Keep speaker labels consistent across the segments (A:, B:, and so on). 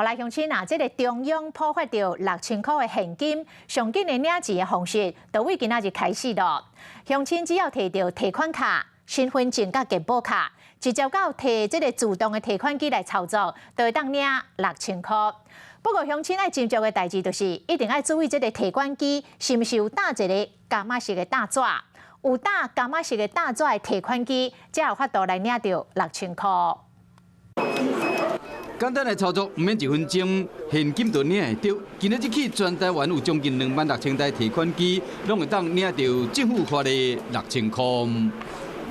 A: 來鄉親啊，這个中央普發著六千箍的現金，上緊的領錢的方式，就對今仔日開始囉。鄉親只要提著提款卡、身份證佮健保卡，直接到提這个自動的提款機來操作，就會當領六千箍。不過鄉親愛斟酌的代誌就是，一定愛注意這个提款機是毋是有打一个柑仔色的大紙，有打柑仔色的大紙的提款機，才有法度來領著六千箍。
B: 簡單的操作，毋免一分鐘，現金就領會著。今仔日起，全台灣有將近26,000台提款機，攏會當領著政府發的六千箍。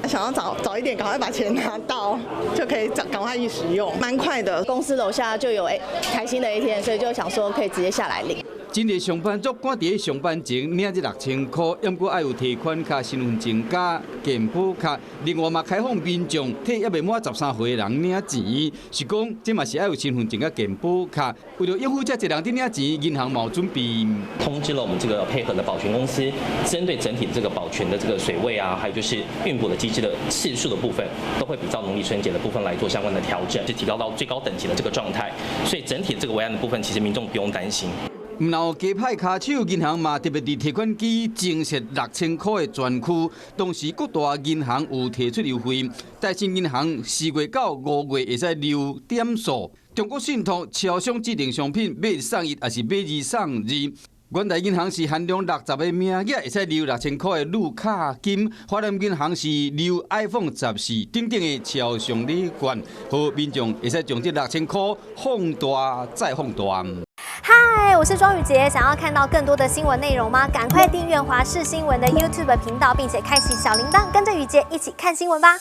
C: 想要早早一點，趕快把錢拿到，就可以早趕快去使用，蠻快的。
D: 公司樓下就有開心的一天，所以就想說可以直接下來領。
B: 真濟上班族趕佇上班前領這六千箍，毋過愛有提款卡、身份證佮健保卡。另外嘛，開放民眾替猶未滿13歲的人領錢，是講這嘛是愛有身份證佮健保卡。為著應付遮濟人佇領錢，銀行嘛有準備。
E: 通知了我們這個配合的保全公司，針對整體這個保全的這個水位啊，還有就是運補的機制的次數的部分，都會比照農曆春節的部分來做相關的調整，就提高到最高等級的這個狀態。所以整體這個維安的部分，其實民眾不用擔心。
B: 毋但有街拍跤手，銀行嘛特別佇提款機增設六千箍的專區。同時各大銀行有提出優惠，台新銀行4月到5月會使留點數。中國信託超商指定商品買一送一，抑是買二送二。元大銀行是限量60個名額，會使留六千箍的綠卡金。華南銀行是留 iPhone 14等等的超商禮券，予民眾會使將這六千箍放大再放大。
F: 嗨，我是莊宇傑，想要看到更多的新聞內容嗎？趕快訂閱華視新聞的 YouTube 頻道，並且開啟小鈴鐺，跟着宇傑一起看新聞吧。